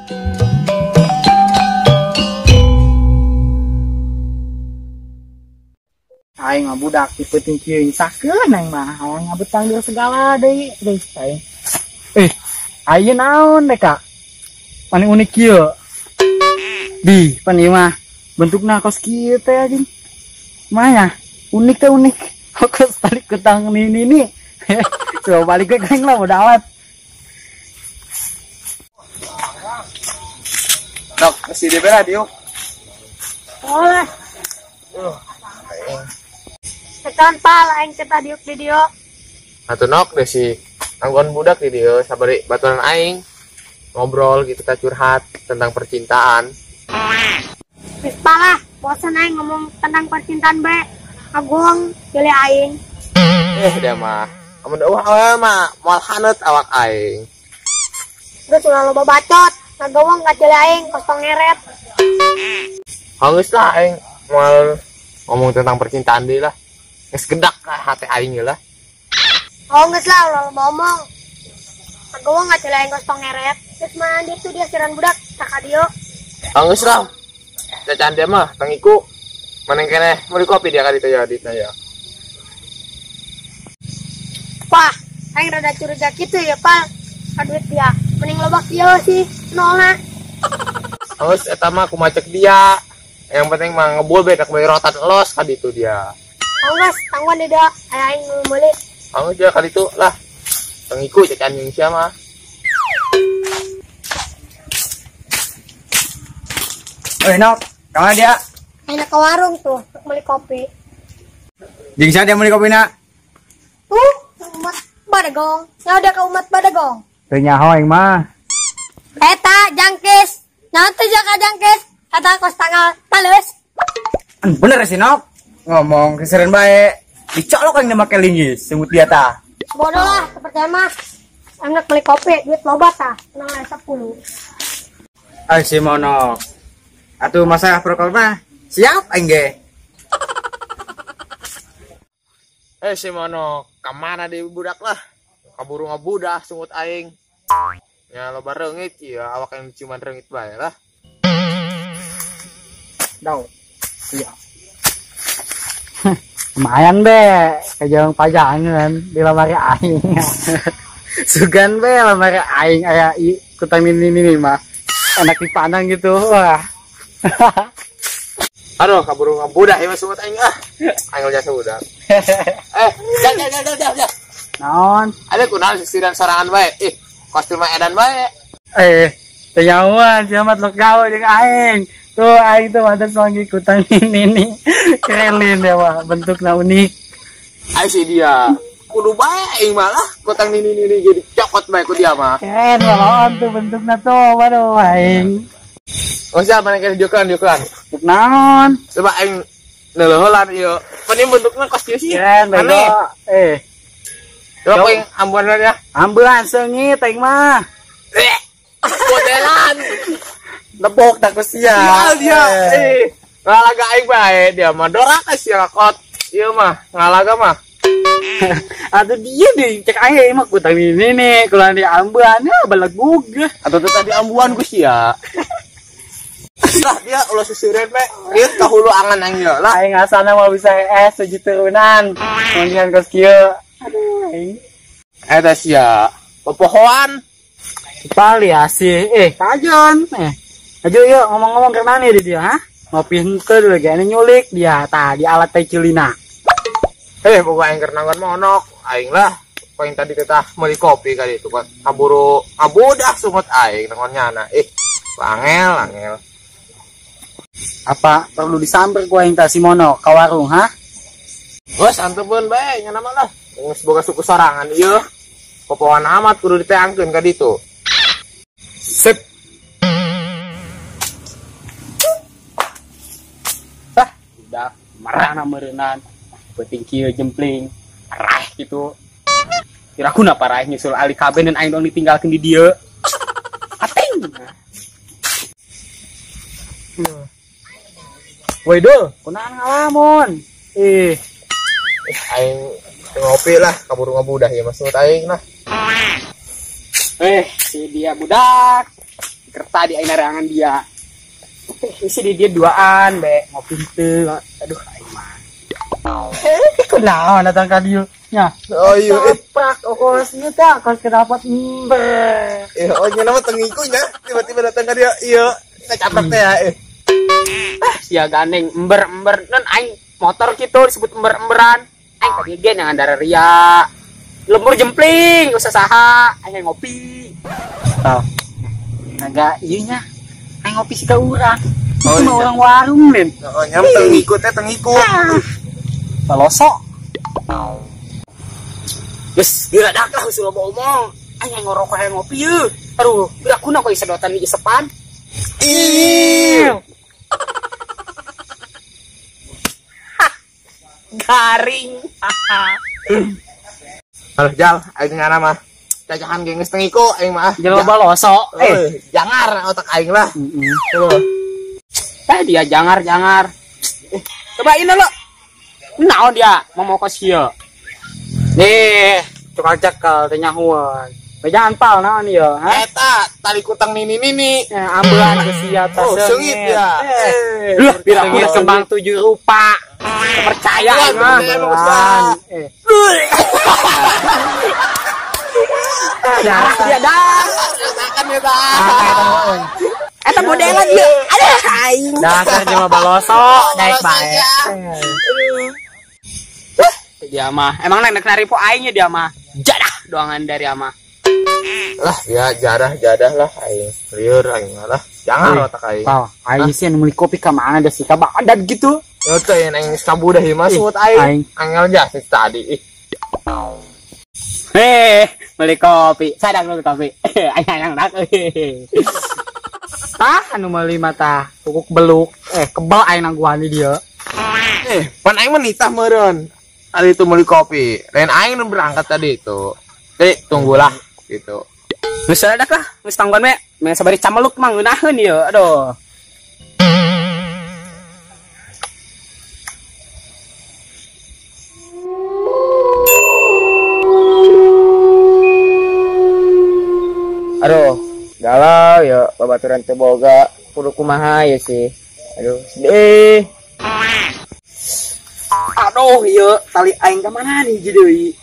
Aing mah budak tipe tinggi nyusahkeun aing mah. Hayang ngabetang dia segala deui deui aing. Aya naon deh kak? Paling unik kieu. Di, pan ieu mah bentukna kos kieu teh anjing. Maya, unik teh unik. Kos tali kutang nini nih. Coba balik ke aing lah udah awet. Dok, si DP lah diuk. Boleh. Tekan pal aing teh diuk di dieu. Atuh nok deh si anggon budak di dieu sabari baturan aing ngobrol gitu kita curhat tentang percintaan. Wis palah, bosan aing ngomong tentang percintaan bae. Agung pilih aing. Dia mah. Amun eueuh awewe mah moal haneut awak aing. Geus ulah loba bacot, ngagawang ka ceuli aing kos ngeret. Geus lah aing moal ngomong tentang percintaan deui lah. Geus gedak ka hate aing lah. Oh geus lah ulah loba omong. Ngagawang ka ceuli aing kos ngeret. Geus mandi tuh dia siran budak tak ka dieu. Geus lah. Cacan dia mah tangiku. Maneng keneh meuli kopi dia ka ditu ya ditna ya. Wah, aing rada curiga kitu ya, Pal. Ka duit dia. Mending loba kieu sih, nolna. Geus eta mah kumaha cek dia. Yang penting mah ngebul bae dak meuli rotan los ka ditu dia. Geus, tangguan dia aya aing nu meuli. Geus dia ka ditu lah. Tangiku cacan jeung sia mah. Nok, kamana dia? Aing ke warung tuh, beli kopi. Jeung sia dia meuli kopina? Tuh, umat badegong. Nya udah ke umat badegong. Teu nyaho aing mah. Eta jangkis. Naon teh jaka jangkis? Eta kos tanggal taleus. Bener sih Nok. Ngomong keseren bae. Dicolok aing make linggis sungut dia tah. Bodoh lah, seperti mah. Aing beli kopi, duit loba tah. Nang 10. Ai si Monok. Atuh masalah prokol mah siap aing ge. Si Monok, kamana deui budak lah. Kaburu ngabudah sungut aing. Ya loba reungit ya, awak yang ciuman reungit bae lah. Dau. Iya. Lumayan be, kejauhan pajangan di lemari aing. Sugan be lemari aing aya kutang ini mah. Enak dipandang gitu. Wah. Aduh, kaburu ngabudah ieu mah sungut aing ah. Aing jasa budak. Jap. Naon? Ada kunaon sisiran sorangan bae. Ih, kostum edan bae. Teu nyahoan sia mah lok gawe jeung aing. Tuh aing tuh mantan lagi kutang ini nih. Kerelin ya mah, bentukna unik. Ai si dia. Kudu bae aing malah kutang ini nih jadi cokot bae ku dia mah. Keren walaan tuh bentukna tuh, waduh aing. Oh siapa mana kira jokan. Naon? Coba aing neuleuheulan ieu. Pan ieu bentukna kos kieu sih. Keren bego. Coba aing ambuan ya. Ambuan seungit aing mah. Modelan. Lebok tak ku sia. Dia. Ngalaga aing bae dia mah doraka sia kot. Ieu mah ngalaga mah. Atuh dia deh cek aing mah kutang ini nih kulan di ambuan ya belegug. Atuh teh tadi ambuan ku sia. Lah dia ulah sisireun we. Ieu ka hulu angan aing ieu lah. Aing asana mah bisa es 7 turunan. Mendingan kos kieu. Aduh aing. Eta sia popohoan. Pali asih. Kajon. Ayo yuk ngomong-ngomong ke mana di dia, ha? Ngopi henteu dulu gak nyulik dia tah di alat teh culina. Pokoknya aing keur nanggon monok aing lah. Paling tadi tetah meuli kopi kali itu kan. Kaburu ngabudah sungut aing nanggon nyana. Angel. Apa perlu disamper gua aing tah si Monok ka warung, ha? Geus antepeun bae nya mah lah. Geus boga suku sorangan ieu. Popohan amat kudu diteangkeun ka ditu. Sip. Ah, udah marana meureunnan. Penting kieu jempling, arah gitu. Kira-kira paraeh nyusul ali kabeh dan aing dong ditinggalkeun di dieu. Ating. Woi dul, kunaon ngalamun? Aing ngopi lah, kaburu ngabudah ya maksud aing lah. Si dia budak. Kertas tadi aing narangan dia. Isi di dia duaan be ngopi teu. Aduh aing mah. Kunaon datang ka dieu nya. Oh iya, prak okosnya tah kos kedapat ember. Oh nya nama tengiku nya tiba-tiba datang ka dieu. Iya, catat teh ya. Sia gandeng ember-ember non aing motor kitu disebut ember-emberan. Aing ka dieu ge nyangan darah ria. Lembur jempling usah saha aing ngopi. Tah. Naga ieu nya aing ngopi si ka urang. Oh, mah orang warung lin. Oh nya tengiku teh tengiku. Palosok. Geus geura dak lah geus loba omong. Aing ngorokok hayang ngopi yeuh. Aduh, geura kuna kok sedotan di sepan. Ih. Garing. Halo Jal, aing ngana mah. Cacahan ge geus tengiku aing mah. Jelema balosok. Jangar otak aing lah. Heeh. Dia jangar-jangar. Cobain lo. Naon dia mau kos ieu. Nih, tukang cekel teh nyahueun. Bejaan pal naon ieu, ha? Eta tali kutang nini-nini. Ambelan geus sia tas. Oh, seungit ya. Lah, pirang kembang 7 rupa. Percaya aing mah. Darah dia dah. Rasakan eta. Eta modelan ieu. Aduh aing. Dasar jelema balosok daek bae. Dia mah emang nek naripo aingnya dia mah jadah doangan dari ama lah ya jadah lah aing lieur aing lah jangan otak aing aing sih anu meuli kopi ka mana da si kabadan gitu teh aing sabudah ieu mah sungut aing angel jas tadi beli kopi sadang beli kopi aing hayang dak tah anu meuli mah tah kukuk beluk kebal aing nangguhan di dieu pan aing mah nitah meureun. Tadi itu beli kopi, lain aing nu berangkat tadi itu. Jadi tunggulah gitu. Geus dak lah, geus tangguan we. Meh sabari cameluk mah ngeunaheun ieu. Aduh. Aduh, galau ya babaturan teu boga, kudu kumaha ya sih. Aduh, sedih. Aduh, ieu tali aing ka mana nih hiji deui.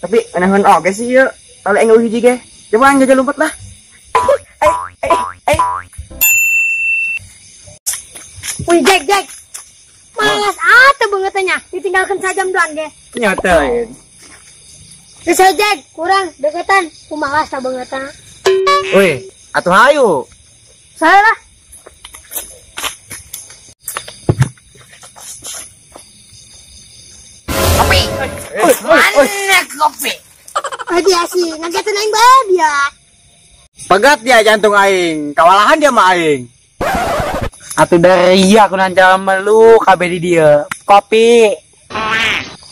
Tapi naheun oge sih ieu, tali aing hiji ge. Coba aing jajal lompat lah. Wih, Jack. Malas atuh beungeut nya, ditinggalkeun sajam doang ge. Nyatain. Geus Jack, kurang deketan, kumaha malas beungeutna. Wih, atuh hayu. Saya lah. Mana kopi? Dia sih, ngagetin aing bae dia. Pegat dia jantung aing, kawalahan dia mah aing. Atuh dari iya aku nancal melu kabeh di dia. Kopi.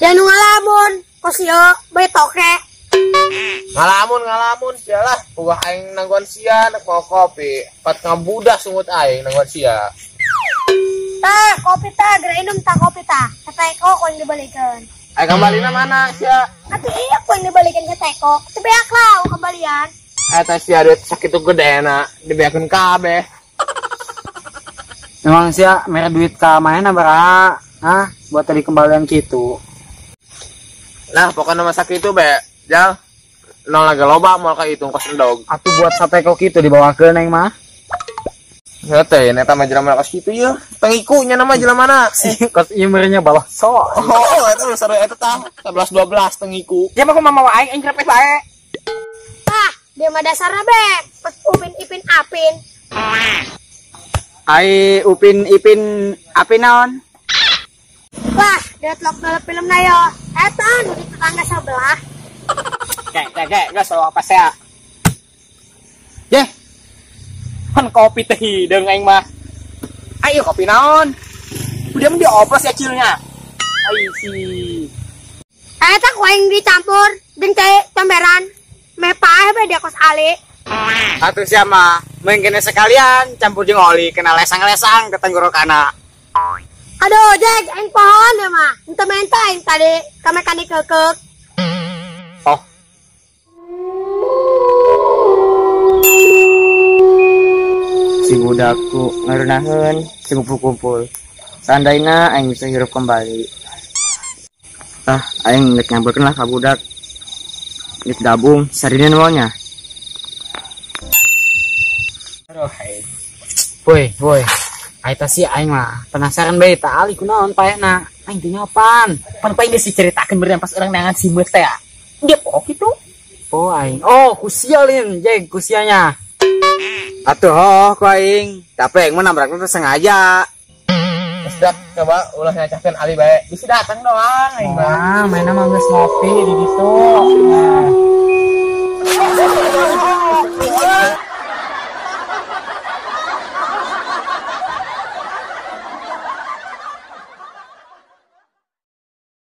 Ya nu ngalamun, kos ieu bae toke. Ngalamun sialah, ulah aing nangguan sia nek mau kopi, pat ngabudah sungut aing nangguan sia. Tah, kopi tah, geura inum tah kopi tah. Ka teko ku aing dibalikeun. Aing kembalina mana sia? Atuh iya ku aing dibalikeun ka teko. Teu beak lah kembalian. Eta sia duit sakitu gedena dibeakeun kabeh. Memang sia mere duit ka mana bara? Hah? Buat tadi kembalian kitu. Nah, pokoknya mah sakitu be. Jal. Nol lagi loba moal ka hitung kos endog. Atuh buat sateko kitu dibawakeun aing mah. Heuh teh, eta mah jelema kos kitu ieu. Tengiku nya nama jelema mana? Kos ieu meureunnya balosok. Oh, eta mah sarua eta tah 11 12 tengiku. Ya mah kumaha mawa aing aing repes bae. Ah, dia mah dasarna be. Pas Upin Ipin Apin. Ai Upin Ipin Apin naon? Wah, deadlock dalam film na yo. Eta nu di tetangga sebelah. Kek, geus apa saya. Yeh. Pan kopi teh hideung aing mah. Ayo kopi naon? Udah mah dioplos ya cilnya. Ai si. Eta ku aing dicampur jeung cai comberan. Meh paeh bae dia kos ale. Atuh sia mah mungkin sekalian campur jeung oli kena lesang-lesang ke tenggorokana. Aduh, Jack, aing pohon ya mah. Henteu menta aing tadi ka mekanik keukeuh. Oh. Si budakku ngarunaheun si kumpul-kumpul. Seandainya aing bisa hirup kembali. Ah, aing rek nyamperkeun lah ka budak. Rek gabung sarinen maunya. Aduh, aing. Boy, boy. Aing sih aing mah penasaran bae ta ali kunaon paehna. Aing teh nyopan. Pan paling geus diceritakeun beurang pas urang neangan si Meut teh. Dia pok gitu. Oh aing. Oh, kusia lin, jeng kusianya. Atuh hoh ku aing. Tapi aing mah nabrakna teh sengaja. Geus dak coba ulah nyacahkeun ali bae. Bisi datang doang aing mah. Wah, mainna mah geus ngopi di ditu. Nah.